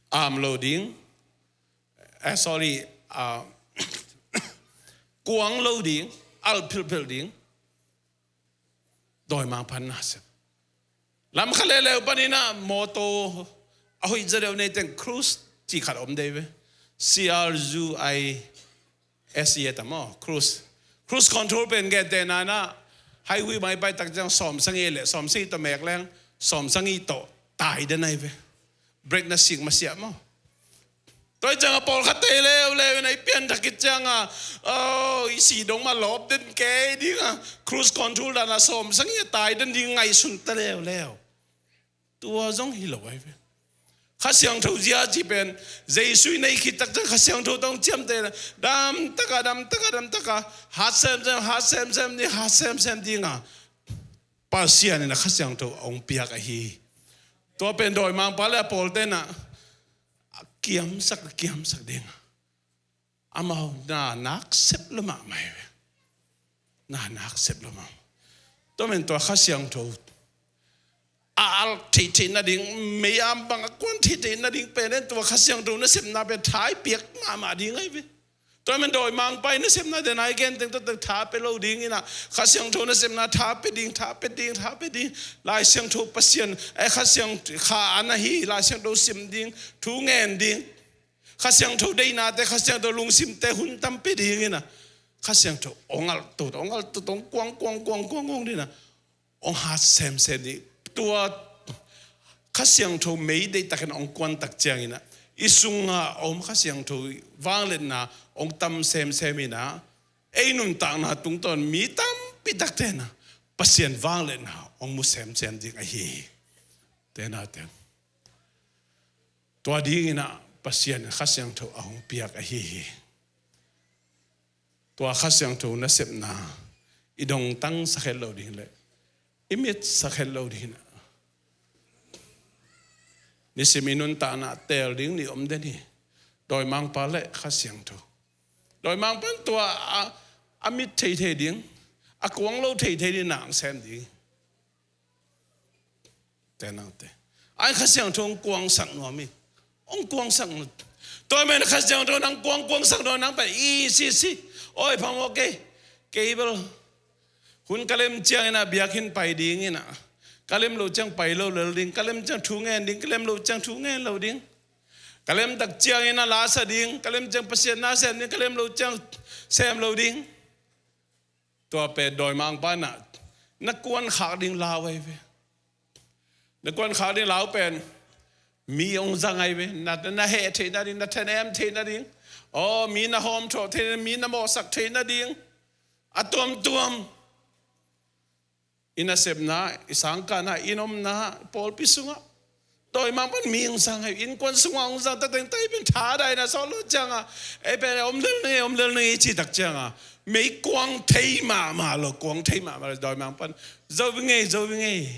A am lo ding. Eh, sorry, ah, kuang lo ding. Al philphel ding. Dawimangpa na sep. Lam khat leuleu panin ah mawtaw a hoih zaw deuh nei teng Cruise cih khat om deuh ve. C R U I S E a tam aw, Cruise. Cruise control pen gentehna in ah highway mah i pai tak ciang sawmsagih le sawmsagih tawh mek leng sawmsagih tawh tai den ahi ve. Brake na sik masiah maw? Tua hi ciang a pawlkhatte leuleu in ah i pianthak khit ciang a, oh, i si dong mah lawp den kei ding a, cruise control dan a sawmsagih a tai den ding ngaihsun ta leuleu. Tua zong hi lo ahi ve. Kha Siangtho zia cih pen Jesu i nei khit tak ciang Kha Siangtho tawh ong ciamteh in ah, dam tak a, dam tak a, dam tak a, hat semsem, hat semsem ding, hat semsem ding a Pasian in ah Kha Siangtho ong piak ahi hi. Tua pen dawimangpa le a pawlte in ah a kiamsak, a kiamsak ding a, amau na nak sep lo mahmah hi ve. Na nak sep lo mahmah. Tua men tua Kha Siangtho a alh theihtheih nading, mei-am bang a kuan theihtheih nading pen en, tua Kha Siangtho nasepna pen tha i piak mahmah ding ahi ve. Tua men dawimangpa i nasepna den a i gen teng tua teng tha pia lo ding in ah, Kha Siangtho nasepna tha pia ding, tha pia ding, tha pia ding. Lai Siangtho Pasian, eh, Kha Siang, Kha an ahi, Lai Siangtho sim ding, thu ngen ding. Kha Siangtho deihnate, Kha Siangtho lungsimte hun tam pia ding in ah, Kha Siangtho ong alh tot, ong alh tot, ong kuang, kuang, kuang, kuang, kuang ding in ah, ong hat semsem ding. Tua Kha Siangtho mei deihtakin ong kuan tak ciangin ah, i sungah a om Kha Siangtho vangliatna ong tam semsem in ah, ei nuntakna tungtawn mi tampi takte in ah Pasian vangliatna ong mu semsem ding ahi hi. Te na teng. Tua ding in ah Pasian Kha Siangtho a hong piak ahi hi. Tua Kha Siangtho nasepna i dongtang sak het lo ding le i mit sak het lo ding in ah, nisim i nuntakna teel ding nih om den hi. Dawimangpa le Kha Siangtho. Dawimangpa in tua a, a mit theithei ding, a kuang lo theithei ding na ong sem ding. Te naute, ai Kha Siangtho ong kuangsak nuam hi. Ong kuangsak nuam. Tua men Kha Siangtho nang kuang, kuangsak nuam nang pen i si si. Oi, phamawh kei. Kei bel hun ka lem ciangin ah biakinn pai ding in ah, ka lem loh ciang pai lo lel ding, ka lem ciang thu ngen ding, ka lem loh ciang thu ngen lo ding. Ka lem tak ciangin ah la sa ding, ka lem ciang Pasian na sem ding, ka lem loh ciang sem lo ding. Tua pen dawimangpa in ah na kuan khak ding lau ahi ve. Na kuan khak ding lau pen mi ong zang ahi ve. Na, na heh theih nading, na thanem theih nading, aw, mi na hawmthawh theih nading, mi na mawhsak theih nading, a tuamtuam. I nasepna, i sangkahna, i omna, pawlpi sungah dawimangpa in mi ong zang ahi. Innkuan sungah ong zang, tateng tai pen tha dai na sawh lo ciangah, ei pen om lel ning ei, om lel ning ei i cih tak ciangah, meikuang thei mahmah lo, kuang thei mahmah lo dawimangpa in. Zo ving ei, zo ving ei.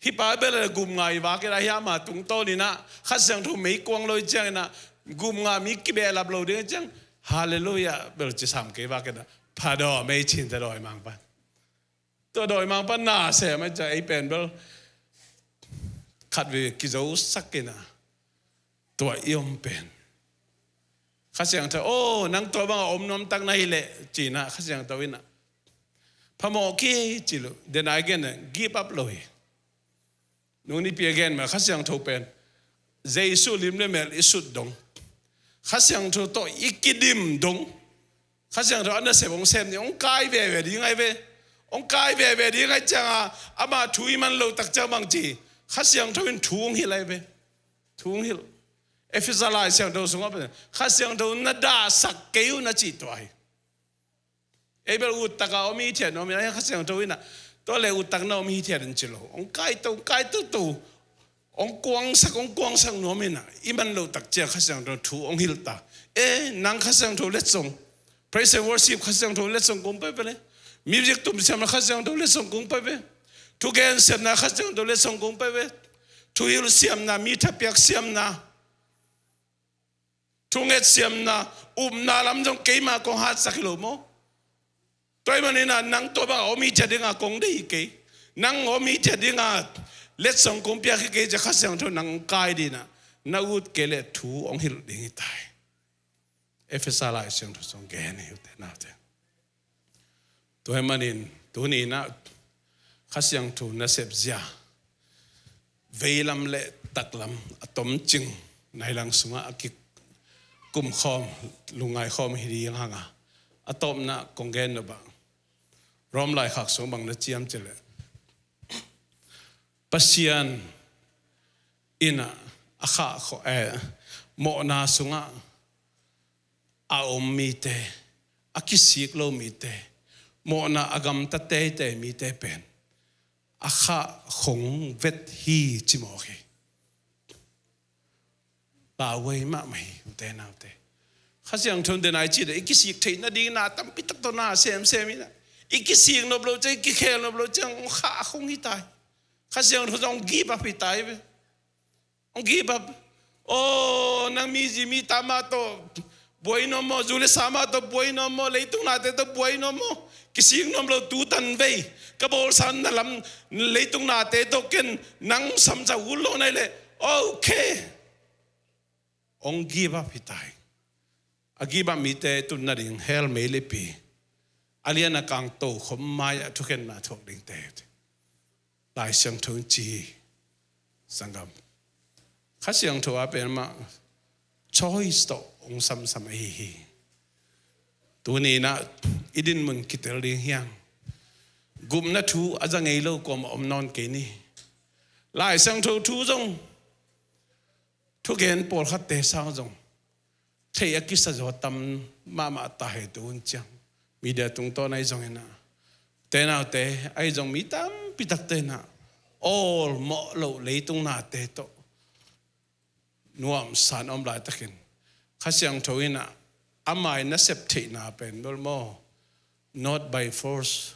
Hih pa bel gum nga i vak in ah, hih ama tungtawn in ah Kha Siangtho meikuang lo i ciangin ah, gum nga mi kibehlap lo ding i ciang, Halleluiah bel ci sam kei vak in ah, phadawm ei cin ta dawimangpa in. Tua dawimangpa na sem a, ei pen bel khatvei kizosak in ah, tua i om pen Kha Siangtho, "Oh, nang tua bangah om nuamtak na hi leh," ci-in ah Kha Siangtho in ah, "Phamawh kei," ci lo. Then a gen, give up lo hi. Nung nipi a gen mah, Kha Siangtho pen Jesu lim le mel i sut dong, Kha Siangtho tawh i kidim dong, Kha Siangtho a nasep hong sem ni, hong kai veve ding ahi ve. Hong kai veve ding ahih ciangin, amah thu i man loh tak ciang bang ci, Kha Siangtho in thu hong hilh ahi ve. Thu hong hilh. Efesa Lai Siangtho sungah pen Kha Siangtho na dahsak kei uh na cih tua hi. Ei bel uttak a om hithiat nuam in ah, Kha Siangtho in ah, "Tua leh uttak na om hithiat in," ci lo. Hong kai to, hong kai toto. Hong kuangsak, hong kuangsak nuam in ah, i man loh tak ciang Kha Siangtho thu hong hilh ta. Eh, nang Kha Siangtho letsong, praise and worship Kha Siangtho letsong kong pia ve le, music tum siamna Kha Siangtho letsong kong pia ve, thugen siamna Kha Siangtho letsong kong pia ve, thuhilh siamna, mi thapiak siamna, thunget siamna, upna lam zong keimah kong hatsak hi lo maw? Tua ahih manin ah nang tua bangah om hithiat dingin kong deih hi kei. Nang om hithiat dingin letsong kong piak hi kei ci-a Kha Siangtho nang hong kai dingin ah, na ut kei leh thu hong hilh ding hi ta hi. Efesa Lai Siangtho sung gen hi, ute naute. Tua ahih manin tuni in ah Kha Siangtho nasep zia, veilam le taklam a tomcing nai lang sungah a kikum khawm, lungngai khawm hi ding hang a, a tawpna kong gen nop ah, Rom laikhak sung bang na ci hiam cih leh, Pasian in ah a khah kho-, eh, mawhna sungah a om mite, a kisik lo mite, mawhna a gamta teitei mite pen a khah khong vet hi, ci mawk hi. Lauhuai mahmah hi, ute naute. Kha Siangtho in den a i cih leh, i kisik theih nading na tampi tak tawh na semsem in ah, i kisik nop loh ciang, i kikhel nop loh ciang, hong khah khong hi ta hi. Kha Siangtho zong hong give up hi ta hi ve. Hong give up. Oh, nang mi zi mi ta mah tawh buai nuam maw, zu le sa mah tawh buai nuam maw, leitung nate tawh buai nuam maw, kisik nuam lo, tu tan vei ka bawlsa na lam, leitung nate tawh ken nang samsa ut lo na hih leh, okay. Hong give up hi ta hi. A give up mite tun nading hell meilepi, a lian a kang tokhom mai-ah thukhenna thuak dingte Lai Siangtho in ci hi. Sanggam, Kha Siangtho a pen mah choice tawh hong samsam ahi hi. Tuni in ah i dinmun kitel ding hi hang. Gupna thu a za ngei lo kuamah om nawn kei ni. Lai Siangtho thu zong, thugen pawlkhatte sang zong theih a kisa zaw tam mahmah ta hi. Tu hun ciang media tungtawn ahi zongin ah, ute naute, ahi zong mi tampi takte in ah awlmawh loh leitung nate tawh nuamsa in om laitakin, Kha Siangtho in ah ama nasep theihna pen bel maw, not by force,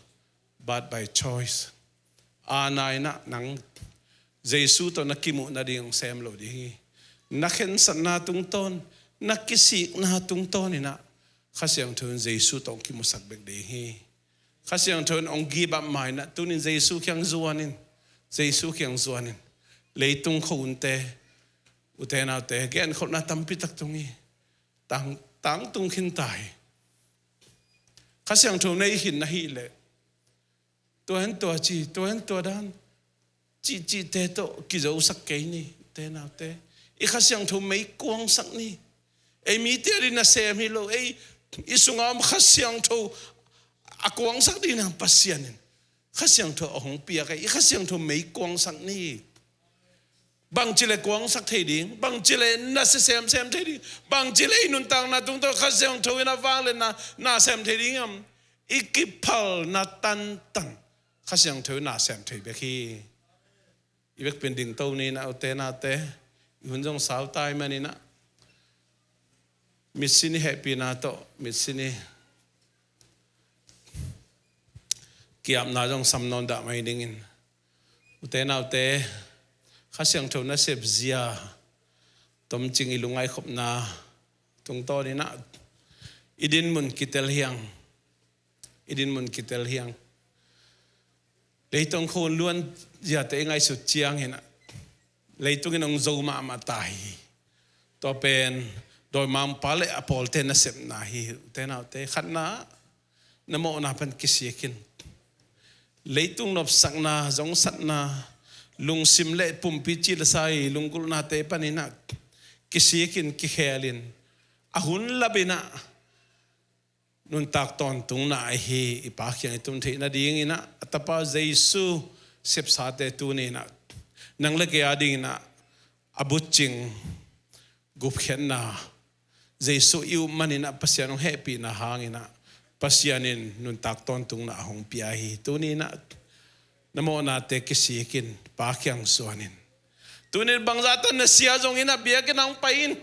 but by choice. Aana in ah nang Jesu tawh na kimuh nading hong sem lo ding hi. Na khensatna tungtawn, na kisikna tungtawn in ah Kha Siangtho in Jesu tawh hong kimusak bek ding hi. Kha Siangtho in hong give up ma in ah, tunin Jesu kiang zuan in, Jesu kiang zuan in. Leitung khuahunte, ute naute, genkholhna tampi tak tung hi. Tang, tangtung khin ta hi. Kha Siangtho nei khin na hih leh, tua hen tua ci, tua hen tua dan, cihcihte tawh kizosak kei ni, ute naute. I Kha Siangtho meikuangsak ni. Ei mite adingin nasem hi lo, ei i sungah om Kha Siangtho a kuangsak dingin Pasian in Kha Siangtho a hong piak hi. I Kha Siangtho meikuangsak ni. Bangci leh kuangsak thei ding, bangci leh nasia semsem thei ding, bangci leh i nuntakna tungtawn Kha Siangtho in a vangliatna na sem thei ding hiam? I kiphalna tantan Kha Siangtho in na sem thei bek hi. I vekpi in dingto ni in ah, ute naute, i hun zong sau ta ahih manin ah, mitsi ni hehpihna tawh, mitsi ni ki-apna zong sam nawn dah mai dingin, ute naute, Kha Siangtho nasep zia tomcing i lungngaih khopna tungtawn in ah, i dinmun kitel hi hang, i dinmun kitel hi hang. Leitung khuahun luan ziate i ngaihsut ciangin ah, leitung in hong zo mahmah ta hi. Tua pen Dawimangpa le a pawlte nasepna hi. Ute naute, khatna, na mawhna pan kisik in. Leitung nopsakna, zongsatna, lungsim le pumpi cilasa i lunggulhnate panin ah kisik in, kikhel in, a hun lap in ah nuntak tawntungna ahi i Pa kiang i tun theih nadingin ah, a Tapa Jesu sepsate tuni-in ah nang le kei a dingin ah a bucing gupkhiatna, Jesu i up manin ah Pasian hong hehpihna hangin ah Pasian in nuntak tawntungna a hong pia hi. Tuni-in ah na mawhnate kisik in, Pa kiang zuan in. Tuni-in bangzah tan na sia zongin ah biakinn ah hong pai in.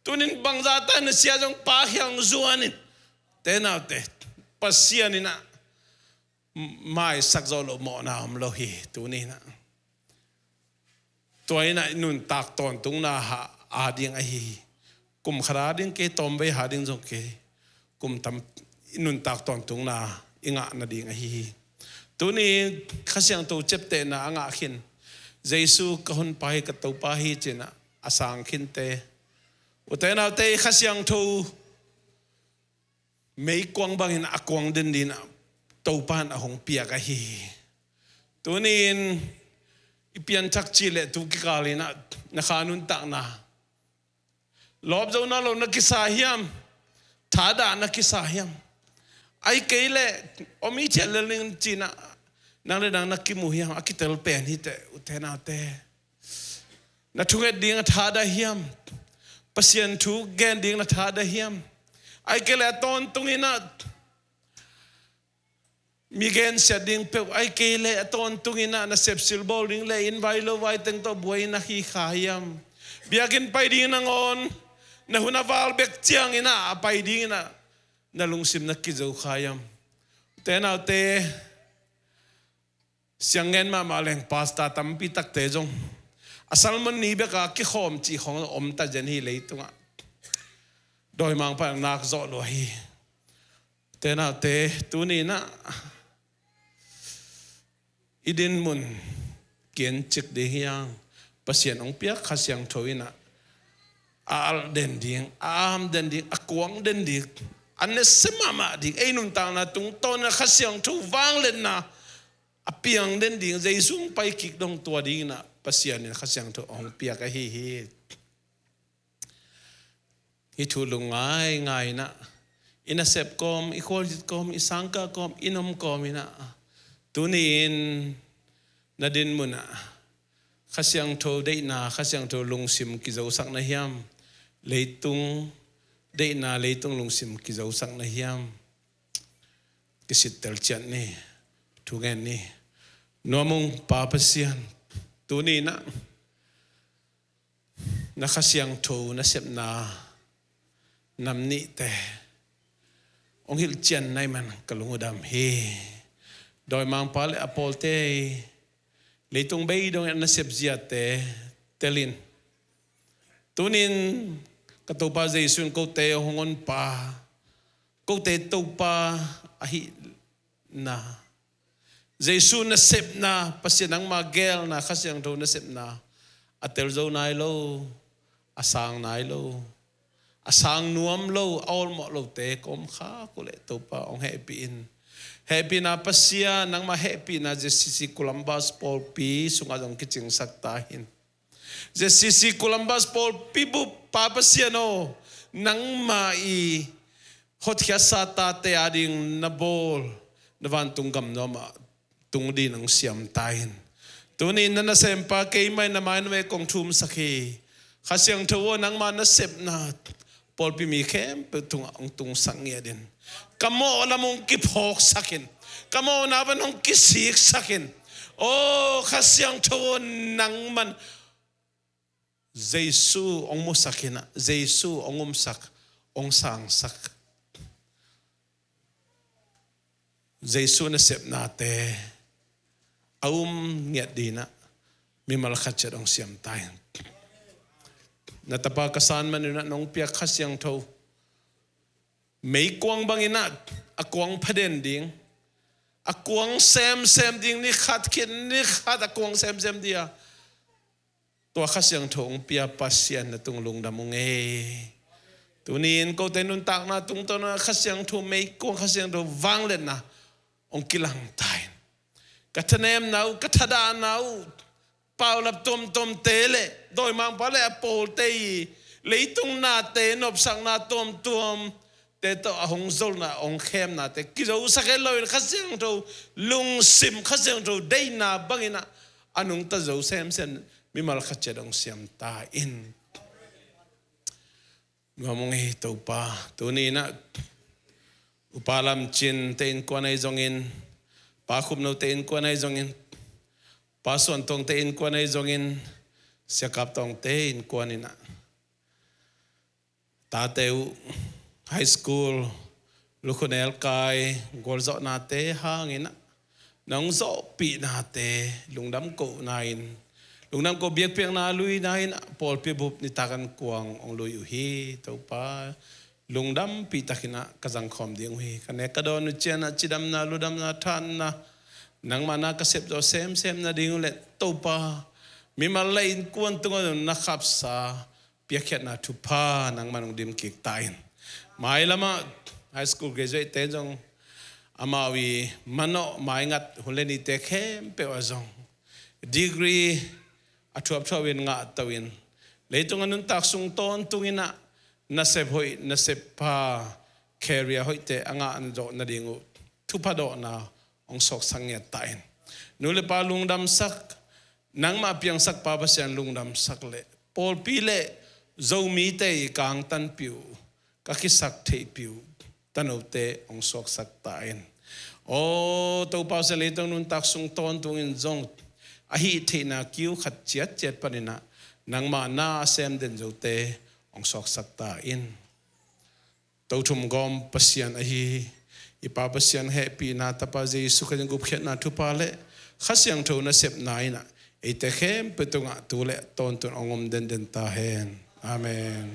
Tuni-in bangzah tan na sia zong Pa kiang zuan in. Ute naute, Pasian in ah maisak zawh loh mawhna om lo hi. Tuni-in ah, tua in ah i nuntak tawntungna a ding ahi hi. Kum khat a ding kei, tawmvei a ding zong kei, kum tam i nuntak tawntungna i ngah nading ahi hi. Tuni Kha Siangtho ciaptehna a ngah khin, Jesu ka Honpa hi, ka Topa hi ci-in ah a sang khinte, ute naute, i Kha Siangtho meikuang bangin a kuang den dingin ah Topa in a hong piak ahi hi. Tuni-in i pianthak cih leh tu kikal in ah na kha nuntakna lawp zo na lo na kisa hiam? Thadah na kisa hiam? Ahih kei leh om i ciat lel ning ci-in ah nang le nang na kimu hiam? A kitel pen hi teh, ute naute. Na thunget ding a thadah hiam? Pasian thu gen ding na thadah hiam? Ahih kei leh a tawntungin ah mi gensiat ding peuh, ahih kei leh a tawntungin ah nasep silbawl ding le inn vai lo vai teng tawh buai in na hi kha hiam? Biakinn pai ding nangawn na hun a val bek ciangin ah a pai dingin ah na lungsim na kizo kha hiam? Ute naute, siang ngen mahmah leng pastor tampi takte zong a sermon ni bek a kikhawm cih khawng om ta zen hi leitungah. Dawimangpa in nak zawh lua hi. Ute naute, tuni-in ah i dinmun kiencik ding hi hang. Pasian hong piak Kha Siangtho in ah a alh den ding, a am den ding, a kuang den ding, a nase mahmah ding, ei nuntakna tungtawn in ah Kha Siangtho vangliatna a piang den ding, Jesu hong pai kik dong tua dingin ah Pasian in Kha Siangtho hong piak ahi hi. Hih thu lungngai ngai in ah, i nasep kawm, i khualzin kawm, i sangkah kawm, i nuam kawm in ah, tuni-in na dinmun ah Kha Siangtho deihna, Kha Siangtho lungsim kizosak na hiam? Leitung deihna, leitung lungsim kizosak na hiam? Kisittel ciat ni, thungen ni. Nuam ung Pa Pasian, tuni-in ah na Kha Siangtho nasepna nam nihte hong hilhcian na hih man ka lung uh dam hi. Dawimangpa le a pawlte, leitung bei dongin a nasep ziate tel in. Tuni-in ka Topa Jesu in kote hong honpa, kote Topa ahihna, Jesu nasepna, Pasian nangma geelna, Kha Siangtho nasepna a tel zo nai lo, a sang nai lo, a sang nuam lo, a awlmawh lote ka om khak uh leh Topa hong hehpih in. Hehpihna Pasian, nangma hehpihna J C C Columbus pawlpi sungah zong kicingsak ta hen. J C C Columbus pawlpi bup Pa Pasian aw, nangma i hotkhiatsa tate ading na bawl, na vantung gam nuamah tung dingin hong siam ta hen. Tuni-in na nasempa keimah in na mai na mei kong thumsak hi. Kha Siangtho aw, nangma nasepna pawlpi mi khempeuh tungah hong tungsak ngiat in. Ka mawh lam hong kiphawksak in. Ka mawhna pan hong kisiksak in. Aw Kha Siangtho aw, nangman Jesu hong musak in ah, Jesu hong umsak, hong sangsak. Jesu nasepnate a um ngiat dingin ah mimal khat ciat hong siam ta hen. Na tapa ka san man un ah nong piak Kha Siangtho meikuang bangin ah a kuang pha den ding, a kuang semsem ding, ni khat khit ni khat a kuang semsem ding a tua Kha Siangtho hong pia Pasian na tung lungdam ung ei. Tuni in kote nuntakna tungtawn ah Kha Siangtho meikuang, Kha Siangtho vangliatna hong kilang ta in. Ka thanemna uh, ka thadahna uh, paulap tuamtuamte le dawimangpa le a pawlte i leitung nate, nopsakna tuamtuamte tawh a hong zolna, hong khemnate kizosak het loin Kha Siangtho lungsim, Kha Siangtho deihna bangin ah a nungta zo semsem mimal khat ciat hong siam ta in. Nuam ung ei Topa, tuni in ah Upa Lam Cin te innkuan ahi zongin, Pa Khum No te innkuan ahi zongin, Pa Suan Tuang te innkuan ahi zongin, Sia Kap Tawng te innkuan in ah tate uh high school, lukhunel kai, gualzawhnate hangin ah nong zawhpihnate lungdam kohna in, lungdam koh biakpiakna luina in ah pawlpi bup nitak an kuang hong lui uh hi. Topa, lungdampih takin ah ka zangkhawm ding uh hi. Ka nek ka dawn uh ciang ah cidamna, ludamna, thahatna, nangmah na ka sepzawh semsem nading uh le Topa, mimal le innkuan tungah na khapsa piakkhiatna thupha nangmah hong dim kik ta in. Mailamah high school graduate te zong amau i manawh maingat hun le nite khempeuh ah zong degree a thuapthuap in ngahto in, leitung a nuntak sung tawntung in ah nasep hoih, nasep pha, career hoihte a ngah zawh nading uh thupha dawhna hong suaksak ngiat ta in. Nu le pa lungdamsak, nangmah piangsak Pa Pasian lungdamsak le pawlpi le Zomite i kangtanpih uh, ka kisak theihpih uh tanote hong suaksak ta in. Aw Topa Pasian, leitung nuntak sung tawntung in zong a hih theihna kiu khat ciatciat panin ah nangmah na a sem den zote hong suaksak ta in. Tothum gawm Pasian ahi i Pa Pasian hehpihna, Tapa Jesu Khrih gupkhiatna thupha le Kha Siangtho nasepna in ah eite khempeuh tungah tu le tawntung hong om denden ta hen. Amen.